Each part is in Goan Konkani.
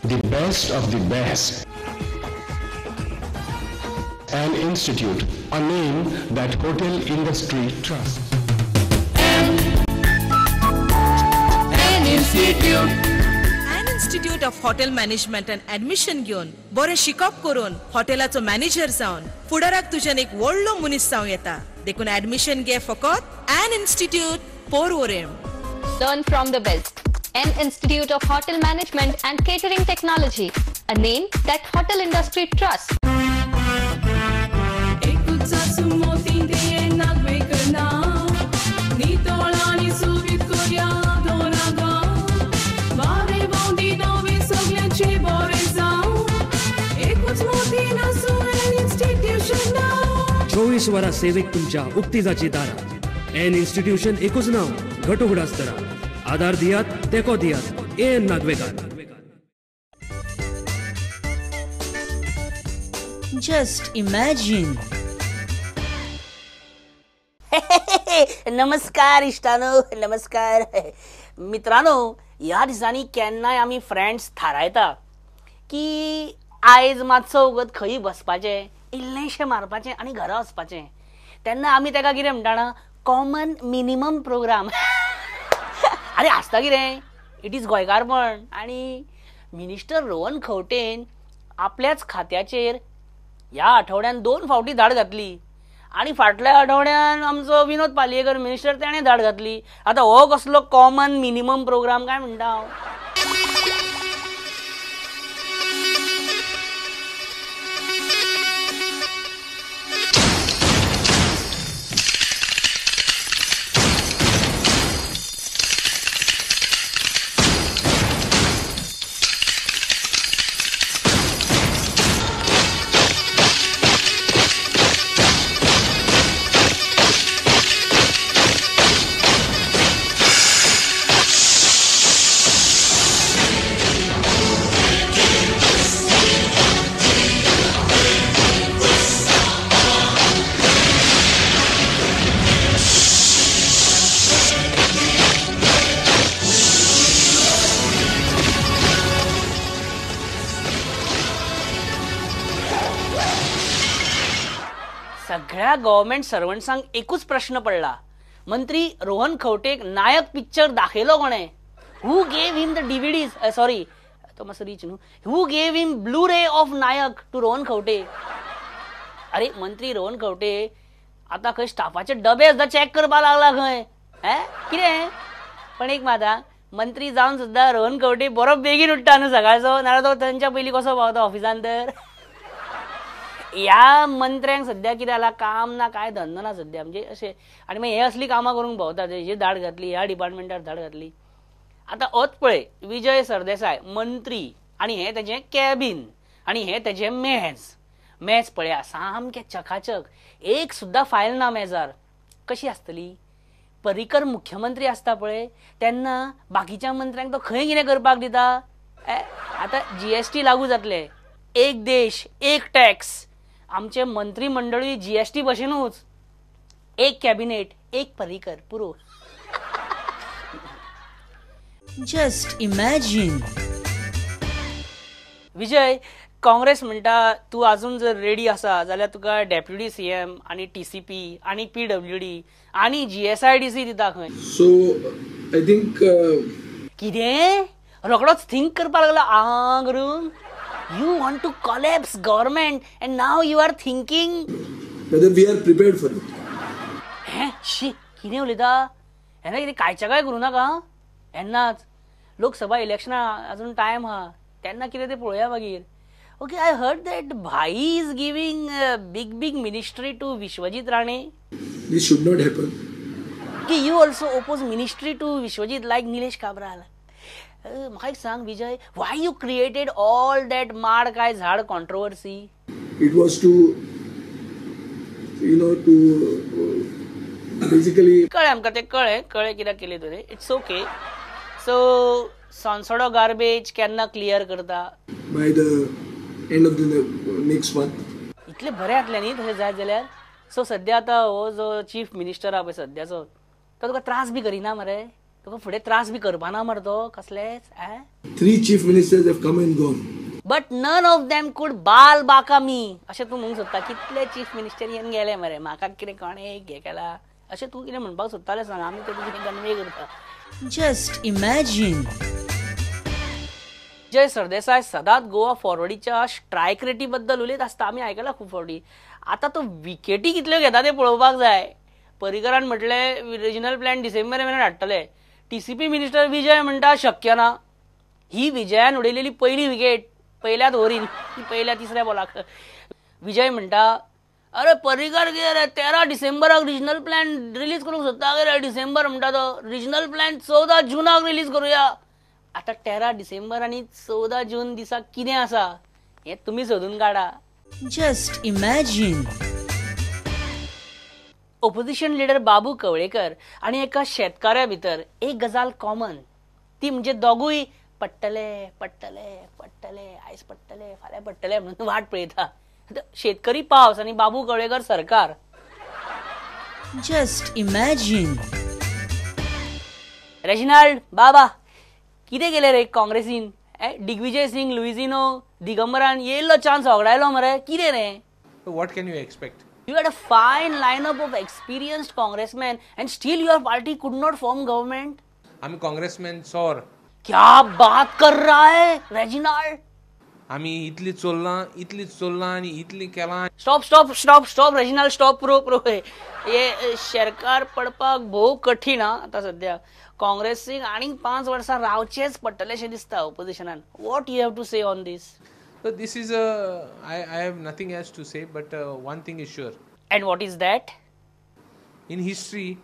The best of the best. An institute, a name that hotel industry trusts. An institute. An institute of hotel management and admission घेवन बरें शिकप करून हॉटेलाचो मॅनेजर जावन फुडाराक तुज्यान एक व्हडलो मनीस जावं येता. देखून ऍडमिशन घे फकत An institute Porvorim. Learn from the best. An Institute of Hotel Management and Catering Technology, a name that hotel industry trusts. चोवीस वरां सेवेक तुमच्या उक्ती जाची दारां. एन इन्स्टिट्यूशन एकूच नांव, घट उगडास धरा. आधार दियात, तेको दियात, A N Nagvekar. Just imagine. नमस्कार इश्टानो, नमस्कार मित्रांनो. ह्या दिसांनी केन्नाय आमी फ्रेंड्स थारायता की आयज मातसो उगत खंय बसपाचें, इल्लेंशें मारपाचें आनी घरा वचपाचें. तेन्ना आमी ताका कितें म्हणटा, कॉमन मिनिमम प्रोग्राम. आरे आसता कितें, it is गोंयकारपण. आनी मिनिस्टर रोहन खंवटेन आपल्याच खात्याचेर ह्या आठवड्यान 2 फावटी धाड घातली आनी फाटल्या आठवड्यान आमचो विनोद पालयेकर मिनिस्टर तेणें धाड घातली. आतां हो कसलो कॉमन मिनिमम प्रोग्राम काय म्हणटा हांव. सगळ्या गव्हर्मेंट सर्वंट्सांक एकूच प्रश्न पडला, मंत्री रोहन खंवटेक नायक पिक्चर दाखयलो कोणें? Who gave him the DVDs? Sorry, तो मातसो रीच न्हू. Who gave him Blu ray of Nayak to Rohan Khaunte? अरे मंत्री रोहन खंवटे आतां खंय स्टाफाचे डबे सुद्दां चॅक करपाक लागला खंय. हें कितें? पण एक मात, मंत्री जावन सुद्दां रोहन खंवटे बरो बेगीन उठ्ठा न्हू सकाळचो, नाजाल्यार तो तेंच्या पयलीं कसो पावता ऑफिसान. तर ह्या मंत्र्यांक सद्या कितें जालां, काम ना काय धंदो ना सद्या, म्हणजे अशें. आनी मागीर हे असली कामां करूंक भोंवता, हेजेर धाड घातली, ह्या डिपार्टमेंटार धाड घातली. आतां होच पळय विजय सरदेसाय मंत्री, आनी हें तेजें कॅबीन आनी हें तेजें मेज. मेज पळया सामकें चकाचक, एक सुद्दां फायल ना मेजार. कशी आसतली? पर्रीकर मुख्यमंत्री आसता पळय तेन्ना बाकीच्या मंत्र्यांक तो खंय कितें करपाक दिता. आतां GST लागू जातलें, एक देश एक टॅक्स. आमचे मंत्रीमंडळूय GST भशेनूच, एक कॅबिनेट एक पर्रीकर पुरो. Just imagine. Vijay, Congress म्हणटा तूं आजून जर रेडी आसा जाल्यार तुका डेप्युटी CM आनी TCP आनी PWD आनी GSIDC दिता खंय. सो I think कितें रोखडोच थिंक करपाक लागला आं करून. You want to collapse government and now you are thinking whether we are prepared for it. हे शी, कितें उलयता? हेन्ना कितें कायच्या काय करूं नाका. हेन्नाच लोकसभा इलेक्शना अजून टायम आहा, तेन्ना कितें तें पळोवया मागीर. Okay, I heard that Bhai is giving big big ministry to Vishwajit Rane. This should not happen. Okay, you also oppose ministry to Vishwajit like Nilesh Cabral. म्हाका एक सांग Vijay, why you created all that माड काय झाड controversy? It was to, you know, to basically कळ्ळें आमकां तें, कळ्ळें कळ्ळें कित्याक केलें तुवें. It's okay. So Sonsodo garbage केन्ना क्लियर करता? By the end of the next month. इतलें बरें जातलें न्ही तशें जायत जाल्यार. सो सद्या आतां हो जो चीफ मिनिस्टर आहा पळय सद्याचो, तो तुका त्रास बी करिना मरे? तुका फुडें त्रास बी करपाना मरे तो कसलेच? 3 chief ministers have come and gone, but none of them could बाल बाका मी. अशें तूं म्हणूंक सोदता? कितले चीफ मिनिस्टर येवन गेले मरे, म्हाका कितें कोणें एक हें केला अशें तूं कितें म्हणपाक सोदतालें सांग, आमी ते तुजें कन्वे करता. Just imagine. Vijay Sardesai सदांच गोवा फॉरवर्डीच्या स्ट्रायक रेटी बद्दल उलयत आसता, आमी आयकला खूब फावटी. आतां तो विकेटी कितल्यो घेता ते पळोवपाक जाय. पर्रीकरान म्हटलें रिजनल प्लॅन डिसेंबर मेरेन हाडटले. टीसीपी मिनिस्टर विजय म्हणटा शक्य ना. ही विजयान उडयलेली पयली विकेट पयल्याच ओव्हरीन, पयल्या तिसऱ्या बॉलाक. विजय म्हणटा अरे पर्रीकर कितें रे 13 डिसेंबराक रिजनल प्लॅन रिलीज करूंक सोदता रे, डिसेंबर म्हणटा तो, रिजनल प्लॅन 14 जुनाक रिलीज करुया. आतां 13 डिसेंबर आनी 14 जून दिसा कितें आसा हें तुमी सोदून काडा. Just imagine. Opposition leader Babu Kavlekar आनी एका शेतकाऱ्या भितर एक गजाल कॉमन, ती म्हणजे दोगूय पडटले पडटले पडटले, आयज पडटले फाल्यां पडटले म्हणून वाट पळयता. शेतकरी पावस आनी बाबू कवळेकर सरकार. Just imagine. Reginald बाबा कितें केलें रे काँग्रेसीन? दिग्विजय सिंग, लुइजिनो, दिगंबरान येयल्लो चान्स होगडायलो मरे, कितें रे? What can you expect? You had a fine lineup of experienced congressmen and still your party could not form government. आमी काँग्रेसमॅन सर. क्या बात कर रहा है रेजिनाल्ड? आमी इतली चोल्लां, इतली चोल्लां आनी इतली केलां. Stop stop stop stop Reginald, stop. Pro pro हे शेरकार पडपाक भोव कठीण आं आतां सद्या. काँग्रेसीक आनीक 5 वर्सां रावचेंच पडटलें शें दिसता ओपोजिशनान. What you have to say on this? So this is I have nothing else to say, but one thing is sure. And what is that? In history,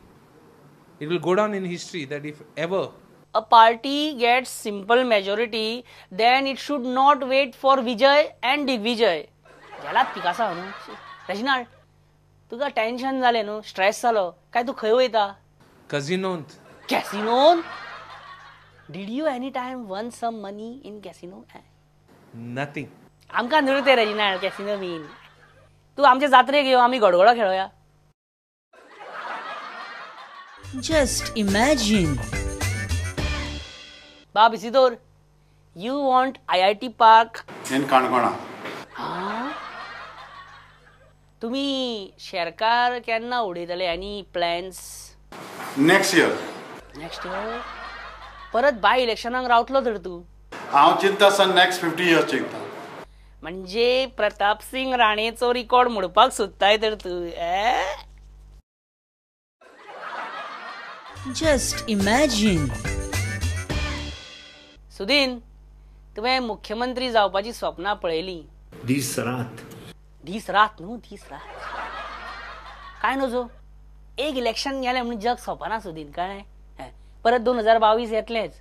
it will go down in history that if ever a party gets simple majority, then it should not wait for Vijay and Digvijay. गेलात पिकासा न्हू रेजिनाल्ड, तुका टेन्शन जालें न्हू, स्ट्रेस जालो काय तूं खंय वयता? कझिनोंत. कॅसिनोन? Did you any time won some money in casino? Nothing. आमकां न्हू ते रेजिनाल्ड कॅसिनो बीन. तूं आमचे जात्रेक यो, आमी गडगडो खेळोया. Just imagine. Bob Isidore, you want IIT park in Canacona. हां, तुमी शेरकार केन्ना उडयतले? Any plans? Next year. Next year परत बाय इलेक्शनाक रावतलो तर तूं? हांव चिंता आसा नेक्स्ट 50 इयर्स चिंता. म्हणजे प्रताप सिंग राणेचो रिकॉर्ड मोडपाक सोदताय तर तूं? Just imagine. Sudin, तुवें मुख्यमंत्री जावपाची स्वप्नां पळयली. दीस रात. दीस रात न्हू, दीस रात. काय नजो, एक इलेक्शन गेलें म्हणून जग सोंपना सुदीन, कळ्ळें? परत 2022 येतलेंच,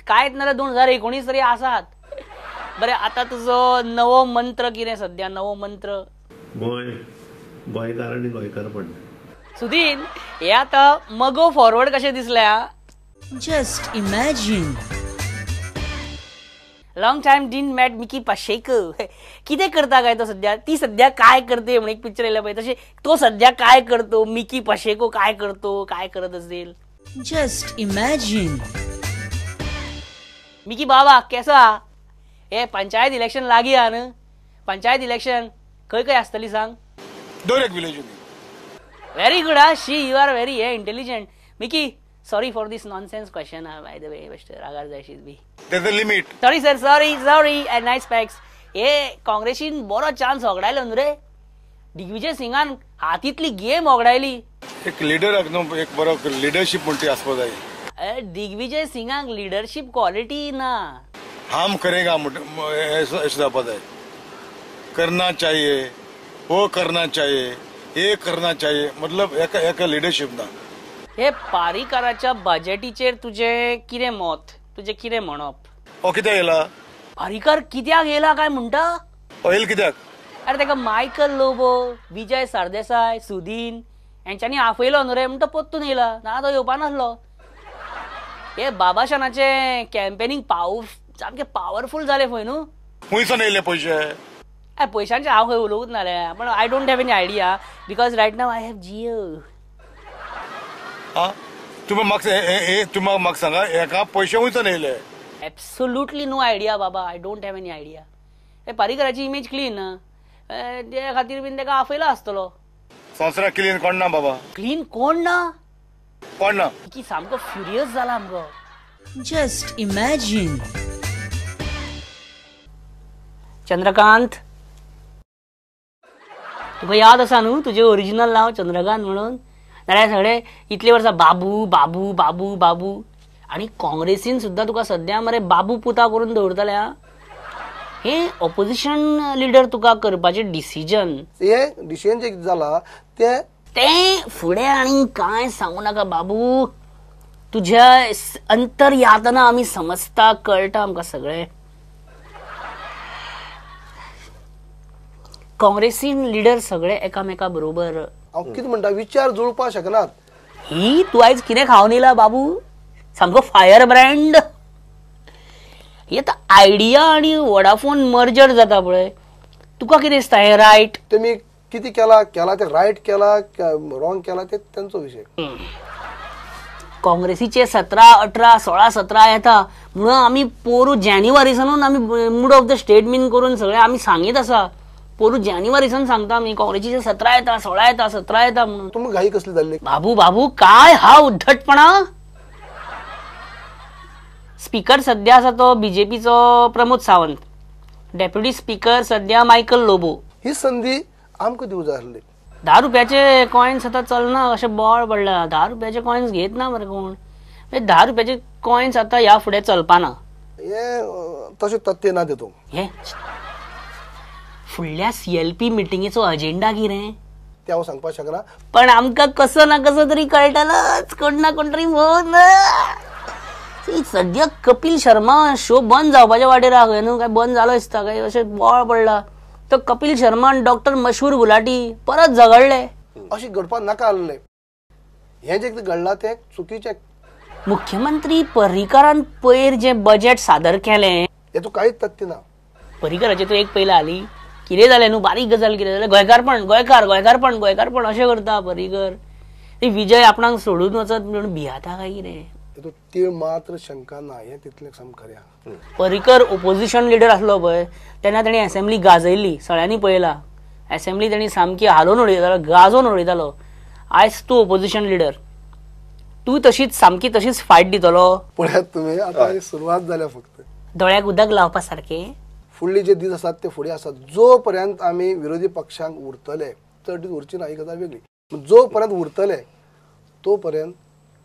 कांयच नाल्यार 2019 तरी आसात. बरें, आतां तुजो नवो मंत्र कितें सद्या? नवो मंत्र? गोंय, गोंयकार आनी गोंयकारपण. सुदीन, हे आतां मगो फॉरवर्ड कशें दिसलें? Just imagine. Long time didn't met Mickey Pacheco. कितें करता काय तो सद्या? ती सद्या काय करते म्हणून एक पिक्चर येयला पळय, तशें तो सद्या काय करतो, मिकी पाशेको काय करतो, काय करत असेल? Just imagine. Mickey बाबा केसो आहा? हे पंचायत इलेक्शन लागीं आहा न्हू, पंचायत इलेक्शन खंय खंय आसतली सांग? दोन एक village. Very good ah, she you are very hey intelligent. Mickey, sorry for this nonsense question by the way, बेश्टे रागार जायशीत B. There's a limit. Sorry sir, sorry sorry. And nice facts. हे काँग्रेसीन बरो चान्स होगडायलो न्हू रे, दिग्विजय सिंगान हातींतली गेम होगडायली. एक लिडराक न्हू, एक बरो लिडरशीप म्हणटा ती आसपाक जाय. दिग्विजय सिंगाक लिडरशीप क्वॉलिटी ना. हम करेगा अशें जावपाक जाय. करना चाहिए, वो करना चाहिए, ये करना चाहिए, मतलब एका लिडरशीप ना. हे पारीकाराच्या बजेटीचेर तुजें कितें मत, तुजें कितें म्हणप? हो कित्याक येयला पारीकार? कित्याक येयला काय म्हणटा? हो येयला कित्याक? अरे ताका मायकल लोबो, विजय सरदेसाय, सुदीन हेंच्यांनी आपयलो न्हू रे, म्हणटा पोत्तून येयला, ना तो येवपा नासलो. हे बाबाशानाचें कॅम्पेनींग सामकें पावरफूल जालें पळय न्हू. खंयसान येयले पयशे? पयशांचें हांव खंय उलोवूंक ना रे, पण I don't have any idea because right now I have Jio. आं, तुमी म्हाका तुमी म्हाका सांगा हेका पयशे वयच्यान येयले? एब्सोल्युटली नो आयडिया बाबा, I don't have any idea. हे पारीकराची इमेज क्लीन ते खातीर बीन तेका आफयला आसतलो. संवसाराक क्लीन कोण ना बाबा, क्लीन कोण ना, कोण ना की सामको फ्युरियस जाला आमको. Just imagine. Chandrakant, तुका याद आसा न्हू तुजें ओरिजिनल नांव चंद्रकांत म्हणून? नाल्यार सगळे इतले वर्सां बाबू बाबू बाबू बाबू. आनी काँग्रेसीन सुद्दां तुका सद्या मरे बाबू पुता करून दवरतले. हे ऑपोजिशन लिडर तुका करपाचें डिसिजन, हे डिसिजन जे जाला ते ते फुडें आनी कांय सांगू नाका बाबू. तुज्या अंतर्यातना आमी समजता, कळटा आमकां सगळें. काँग्रेसीन लिडर सगळे एकामेका बरोबर हांव कितें म्हणटा विचार जुळपाक शकनात. ही तूं आयज कितें खावन येयला बाबू, सामको फायर ब्रँड. ही आतां आयडिया आनी वोडाफोन मर्जर जाता पळय, तुका कितें दिसता हें रायट? तुमी कितें केला केला ते रायट केला रॉंग केला ते तेंचो विशय. काँग्रेसीचे 17, 18, 16, 17 येता म्हणून आमी पोरू जानेवारीसानून आमी मूड ऑफ the state बीन करून सगळें आमी सांगीत आसा. पोरू जानेवारीसान सांगता आमी काँग्रेसीचे 17 येता, 16 येता, 17 येता म्हणून. तुमकां घाई कसली जाल्ली बाबू? बाबू काय हा उद्धटपणा. स्पीकर सध्या आसा तो बीजेपीचो प्रमोद सावंत, डेप्युटी स्पीकर सध्या मायकल लोबो. ही संधी आमकां दिवंक जाय आसली. 10 रुपयाचे कॉयन्स आतां चलना, अशें बोळ पडला. 10 रुपयाचे कॉयन्स घेत ना मरे कोण. 10 रुपयाचे कॉयन्स आतां ह्या फुडें चलपाना. हे तशें तथ्य ना तितूंत. हे फुडल्या सीएलपी मिटिंगेचो अजेंडा कितें ते हांव सांगपाक शकना, पण आमकां कसो ना कसो तरी कळटलोच, कोण ना कोण तरी फोन. सद्या कपिल शर्मा शो बंद जावपाच्या वाटेर आहा न्हू, काय बंद जालो दिसता, काय अशें बोळ पडला. तो कपिल शर्मा आनी डॉक्टर मशहूर गुलाटी परत झगडले. अशें घडपाक नाका आसलें. हें जें कितें घडलां तें चुकीचें. मुख्यमंत्री पर्रीकारान पयर जें बजेट सादर केलें हेतूंत कांयच तथ्य ना. पर्रीकाराचें तूं एक पयलें हाली कितें जालें न्हू, बारीक गजाल कितें जालें, गोंयकारपण गोंयकार गोंयकारपण गोंयकारपण अशें करता पर्रीकर. विजय आपणाक सोडून वचत म्हणून भियाता काय कितें? तीळ मात्र शंका ना, हें तितलें सामकें खरें. पर्रीकर ओपोजिशन लिडर आसलो पळय तेन्ना तेणी एसेंब्ली गाजयल्ली, सगळ्यांनी पळयला. एसेंब्ली तेणी सामकी हालोवन उडयतालो, गाजोवन उडयतालो. आयज तूं ओपोजिशन लिडर, तूं तशीच सामकी तशीच फायट दितलो. पळयात तुमी आतां सुरवात जाल्या फक्त. दोळ्याक उदक लावपा सारकें. फुडले जे दीस आसात ते फुडें आसात. जो पर्यंत आमी विरोधी पक्षांक उरतले, चड दीस उरची ना ही गजाल वेगळी, जो पर्यंत उरतले तो पर्यंत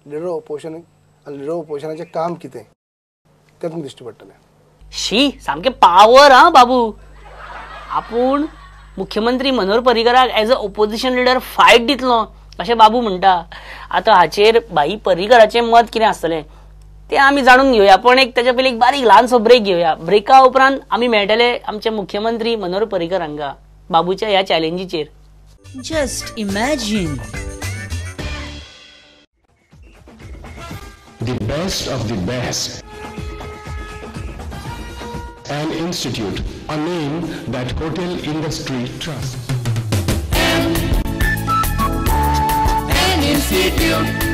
लिडर ऑपोजिशन आनी लिडर ऑपोजिशनाचें काम कितें तें तुमकां दिश्टी पडटलें. शी सामकें पावर आं बाबू. आपूण मुख्यमंत्री Manohar पर्रीकराक as a opposition leader fight दितलो अशें बाबू म्हणटा. आतां हाचेर भाई पर्रीकराचें मत कितें आसतलें ते आमी जाणून घेवया, पण एक तेच्या पयलीं एक बारीक ल्हानसो ब्रेक घेवया. ब्रेका उपरांत आमी मेळटले आमचे मुख्यमंत्री मनोहर पर्रीकर हांकां बाबूच्या ह्या चॅलेंजीचेर. Just imagine. The best of the best. An institute, a name that hotel industry trusts. An institute.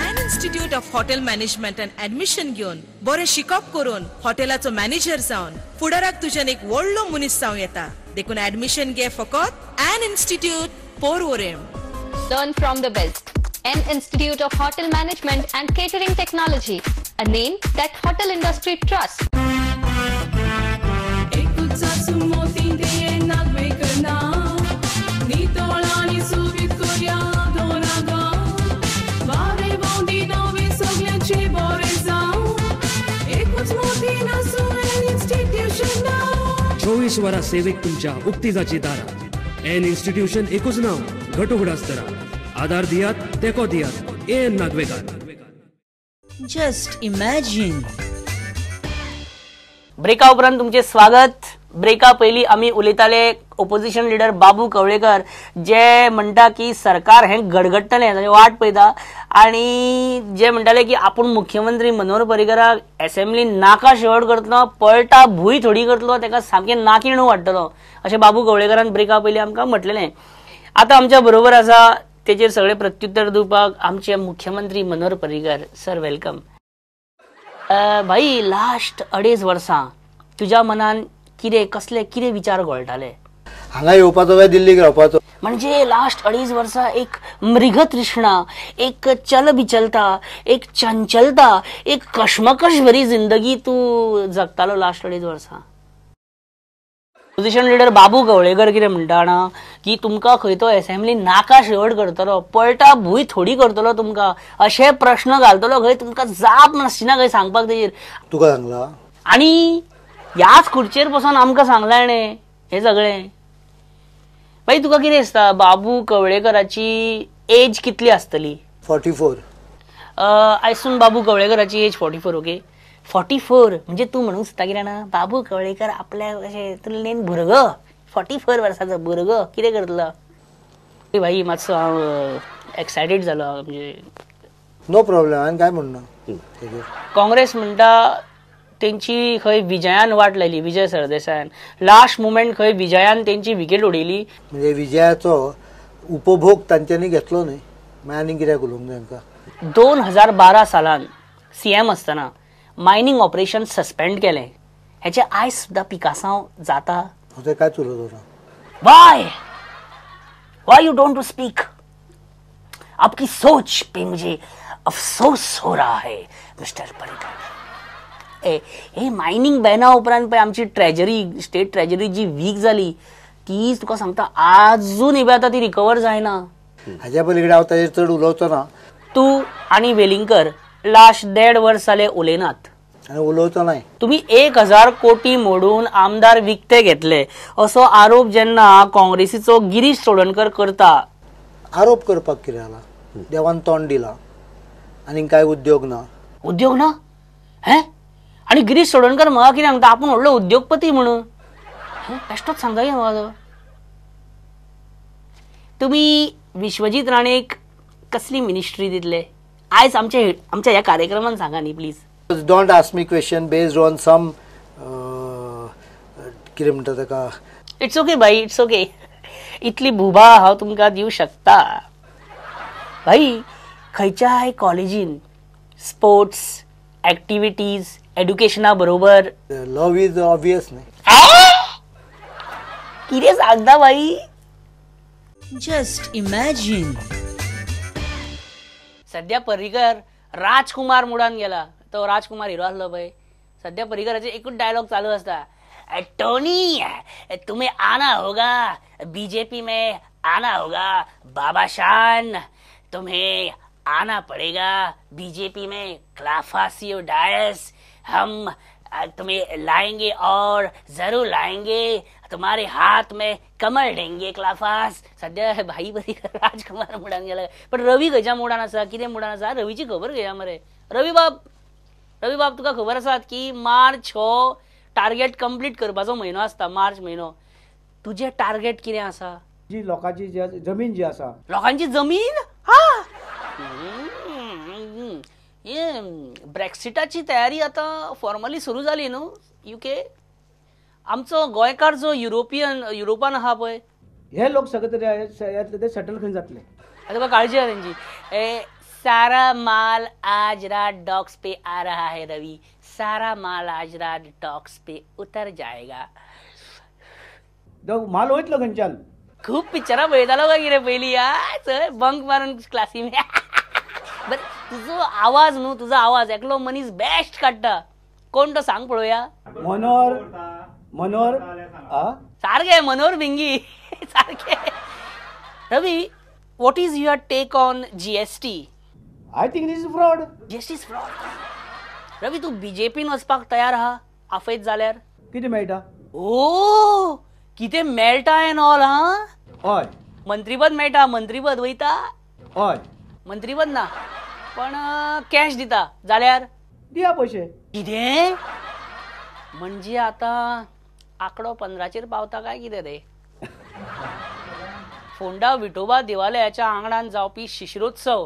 An Institute of Hotel Management and Admission घेवन बरें शिकप करून हॉटेलाचो मॅनेजर जावन फुडाराक तुज्यान एक व्हडलो मनीस जावं येता. देखून ऍडमिशन घे फकत An Institute, Porvorim. Learn from the best. An Institute of Hotel Management and Catering Technology, a name that hotel industry trusts. चोवीस वरां सेवेक तुमच्या उक्ती जाची दारां. एन इन्स्टिट्यूशन एकूच नांव, घट उगडास धरा. आधार दियात, तेको दियात, A N Nagvekar. Just imagine. ब्रेका उपरांत तुमचे स्वागत. ब्रेका पयलीं आमी उलयताले ओपोजिशन लिडर बाबू कवळेकर जे म्हणटा की सरकार हें गडगडटलें ताची वाट पळयता, आनी जे म्हणटाले की आपूण मुख्यमंत्री मनोहर पर्रीकराक एसेंब्ली नाका शेवट करतलो, पळटा भूंय थोडी करतलो, ताका सामकें नाकिणू वाडटलो अशें बाबू कवळेकरान ब्रेका पयलीं आमकां म्हटलेलें. आतां आमच्या बरोबर आसा तेजेर सगळे प्रत्युत्तर दिवपाक आमचे मुख्यमंत्री मनोहर पर्रीकर सर, welcome. भाई, लास्ट 2.5 वर्सां तुज्या मनान कितें कसले कितें विचार घोळटाले? हांगा येवपाचो काय दिल्लीक रावपाचो? म्हणजे लास्ट 2.5 वर्सां एक मृगतृष्णा, एक चलबिचलता, एक चंचलता, एक कश्मकश भरी जिंदगी तूं जगतालो लास्ट 2.5 वर्सां. अपोजिशन लिडर बाबू कवळेकर कितें म्हणटा जाणा की तुमकां खंय तो एसेंब्ली नाका शेवट करतलो, पळटा भूंय थोडी करतलो तुमकां, अशे प्रश्न घालतलो खंय तुमकां जाप नासची ना खंय सांगपाक तेजेर. तुका सांगला? आनी ह्याच खुर्चेर बसून आमकां सांगलां हेणें हें सगळें. भाई तुका कितें दिसता, बाबू कवळेकराची एज कितली आसतली? 44. आयसून बाबू कवळेकराची एज 44. ओके, 44 म्हणजे तूं म्हणूंक सोदता कितें जाणा, बाबू कवळेकर आपल्या अशें तुलनेन भुरगो, 44 वर्सांचो भुरगो कितें करतलो? भाई मातसो हांव एक्सायटेड जालो. म्हणजे नो प्रॉब्लेम, हांवें काय म्हणना. काँग्रेस म्हणटा तेंची खंय विजयान वाट लायली, विजय सरदेसायान लास्ट मुमेंट खंय विजयान तेंची विकेट उडयली. म्हणजे विजयाचो उपभोग तांच्यांनी घेतलो न्हय, मागीर आनी कित्याक उलोवंक जाय तांकां? 2012 सालान सीएम आसतना मायनिंग ऑपरेशन सस्पेंड केलें, हेचे आयज सुद्दां पिकासांव जाता. तें कांयच उलोवचो ना. Why why you don't to speak? आपकी सोच पे मुझे अफसोस हो रहा है मिस्टर पर्रिकर. हे मायनिंग बॅना उपरांत पळय आमची ट्रेजरी, स्टेट ट्रेजरी जी वीक जाली ती तुका सांगता आजून आतां ती रिकवर जायना. हाज्या पलीकडे हांव ताजेर चड उलोवचो ना. तूं आनी वेलिंगकर लास्ट 1.5 वर्स जाले उलयनात आनी उलोवचो नाय. तुमी 1000 कोटी मोडून आमदार विकते घेतले असो आरोप जेन्ना काँग्रेसीचो गिरीश चोडणकर करता. आरोप करपाक कितें जाला? देवान तोंड दिला आनी कांय उद्योग ना. उद्योग ना हें? आनी गिरीश चोडणकर म्हाका कितें सांगता, आपूण व्हडलो उद्योगपती म्हणून. बेश्टोच सांगता कितें म्हाका तो. तुमी विश्वजीत राणेक कसली मिनिस्ट्री दितले आयज आमच्या आमच्या ह्या कार्यक्रमान सांगा न्ही please. Don't ask me question based on some कितें म्हणटा ताका. It's okay भाई, it's okay. इतली भुभा हांव तुमकां दिवं शकता. भाई खंयच्याय कॉलेजीन स्पोर्ट्स एक्टिविटीज एड्युकेशना बरोबर लव is obvious न्ही. कितें सांगता भाई? Just imagine. सध्या पर्रीकर राजकुमार मुडान गेला, तो राजकुमार हिरो आसलो पळय. सध्या पर्रीकराचे एकूच डायलॉग चालू आसता, टोनी तुम्हें आना होगा बीजेपी में, आना होगा बाबा शान, तुम्हें आना पड़ेगा बीजेपी में, क्लाफासियो डायस हम तुम्हें लाएंगे और जरूर लाएंगे, तुम्हारे हाथ में कमल देंगे क्लाफास. सध्या भाई पर्रीकर राजकुमार मुडान गेला. पण रवी खंयच्या मुडान आसा, कितें मुडान आसा रवीची खबर घेया मरे. रवी बाब, रवी बाब तुका खबर आसात की मार्च हो टार्गेट कंप्लीट करपाचो म्हयनो आसता, मार्च म्हयनो. तुजें टार्गेट कितें आसा? जी लोकांची जमीन जी आसा, लोकांची जमीन हा ब्रेक्सिटाची तयारी आतां फॉर्मली सुरू जाली न्हू युके. आमचो गोंयकार जो युरोपियन युरोपान आहा पळय, हे लोक सगळे ते सेटल खंय जातले? आतां तुका काळजी आहा तेंची. ए सारा माल आज रात डॉक्स पे आ रहा है रवि, सारा माल आज रात डॉक्स पे उतर जाएगा. माल वयतलो खंयच्यान? खूब पिक्चरां पळयतालो काय कितें पयलीं? चल बंक मारून क्लासी. बरें तुजो आवाज न्हू, तुजो आवाज एकलो मनीस बेस्ट काडटा, कोण तो सांग पळोवया. मनोहर, मनोहर सारकें, मनोहर भिंगी सारकें. Ravi, what is your take on GST? I think this is fraud. GST is fraud. Ravi, तूं बीजेपीन वचपाक तयार आहा आफयत जाल्यार? कितें मेळटा? ओ कितें मेळटा एन ऑल? हा हय, मंत्रीपद मेळटा. मंत्रीपद वयता? हय. मंत्रीपद ना पण कॅश दिता जाल्यार? दिया पयशे. कितें म्हणजे आतां आंकडो 15चेर पावता काय कितें रे? फोंडा विठोबा देवालयाच्या आंगणान जावपी शिशिरोत्सव,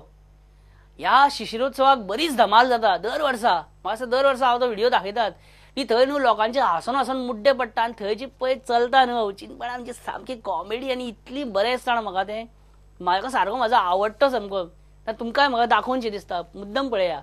ह्या शिशिरोत्सवाक बरीच धमाल जाता दर वर्सा. म्हाका दर वर्सा हांव तो व्हिडिओ दाखयतात ती थंय न्हू लोकांचे हांसून हांसून मुड्डे पडटा आनी थंय जी पळय चलता न्हू अवचिनपणान, म्हणजे सामकी कॉमेडी आनी इतली बरें दिसता म्हाका तें. म्हाका सारको म्हाजो आवडटो सामको, तुमकांय म्हाका दाखोवनशें दिसता, मुद्दम पळया.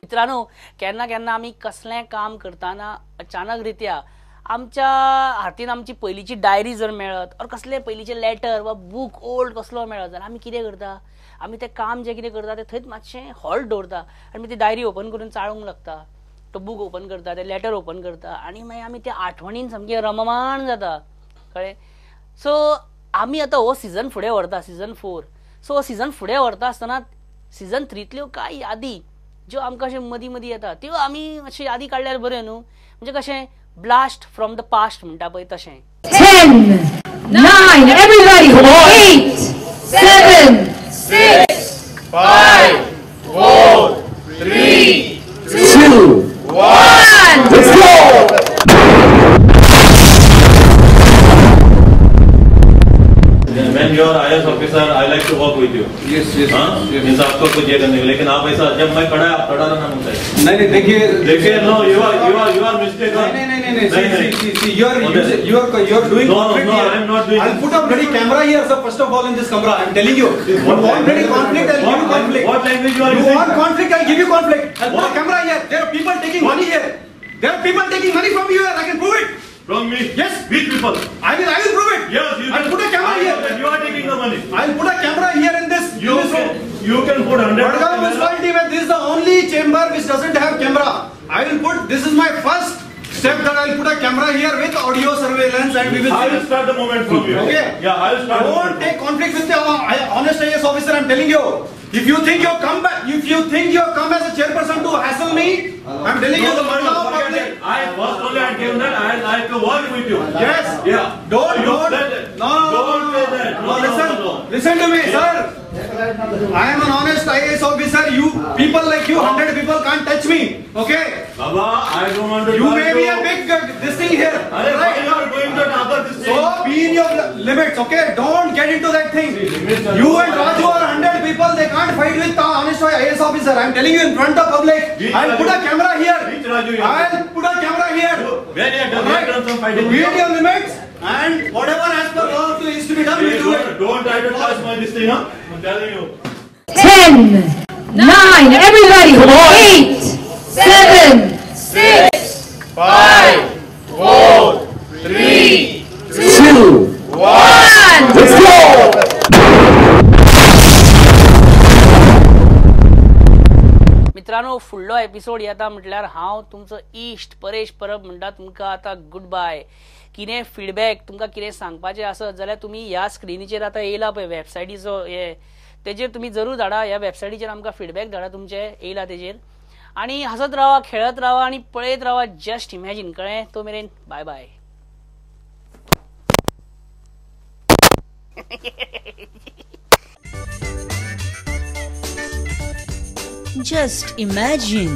मित्रांनो, केन्ना केन्ना आमी कसलें काम करतना अचानक रित्या आमच्या हातीन आमची पयलींची डायरी जर मेळत ऑर कसले पयलींचे लेटर वा बूक ओल्ड कसलो मेळत जाल्यार आमी कितें करता, आमी तें काम जें कितें करता तें थंयच मातशें हॉल्ट दवरता आनी ती डायरी ओपन करून चाळूंक लागता, तो बूक ओपन करता, तें लेटर ओपन करता आनी मागीर आमी त्या आठवणीन सामकें रममाण जाता, कळ्ळें. सो आमी आतां हो सिजन फुडें व्हरता, सिजन 4. सो हो सिजन फुडें व्हरता आसतना सिजन 3तल्यो कांय यादी ज्यो आमकां अशें मदीं मदीं येता त्यो आमी अशी यादी काडल्यार बऱ्यो न्हू, म्हणजे कशें ब्लास्ट फ्रॉम the past म्हणटा पळय तशें. 10, 9, everybody, 8, 7, 6, 5, 4, 3, 2, 1, let's go! When you are IAS officer, I like to work with you. Yes, yes. हाँ? Yes. Means आपको कुछ ये करने, लेकिन आप ऐसा जब मैं खड़ा है आप खड़ा रहना मुझसे. नहीं नहीं, देखिए देखिए, no, you are mistaken. नहीं नहीं नहीं नहीं, see, you are doing no, conflict no, here. I am not doing. I'll put a bloody camera here, sir. First of all, in this camera, I am telling you. You want bloody conflict, I'll give you conflict. What language you are using? You want conflict, I'll give you conflict. I'll put a camera here. There are people taking money here. There are people taking money from you here. I can prove it. From me? Yes. Which people? I will prove it. Yes, you I'll can. Put a camera here. You are taking the money. I'll put a camera here in this. You in this can, room. You can put 100. Madgaon municipality, this is the only chamber which doesn't have camera. I will put. This is my first step that I will put a camera here with audio surveillance, and we will. I will start the moment from you. Okay. Yeah, I will start. Don't take conflict with the honest IAS officer. I am telling you. If you think you come back, if you think you come as a chairperson to hassle me, I am telling you the Madgaon public. I first only I came that I like to work with you. Yes. Yeah. Don't say that. No. Don't say that. No, listen. Listen to me, sir. I am an honest IAS officer. You people like you, 100 people can't touch me. Okay. Baba, I don't want to. You may be a big this thing here. Arey, why you are going to other this thing? So be in your limits, okay? Don't get into that thing. You and Raju are 100 people. They can't fight with the honest IAS officer. I am telling you in front of public. I'll put a camera here. Which Raju? I'll put a camera here. Where you have done some fighting. Be in your limits and whatever as per law is to be done, we do it. Don't try to touch my this thing, huh? I'm telling you. 10, 9, everybody, 8, 7, 6, 5, 4, 3, 2, 1, let's go! मित्रांनो, फुडलो एपिसोड येता म्हटल्यार हांव तुमचो इश्ट परेश परब म्हणटा तुमकां आतां गुड बाय. कितें फिडबॅक तुमकां कितें सांगपाचें आसत जाल्यार तुमी ह्या स्क्रिनीचेर आतां येयला पळय वेबसायटीचो हे तेजेर तुमी जरूर धाडा. ह्या वेबसायटीचेर आमकां फिडबॅक धाडा तुमचे येयला तेजेर. आनी हांसत रावा, खेळत रावा आनी पळयत रावा जस्ट इमॅजीन. कळ्ळें? तो मेरेन बाय बाय. Just imagine.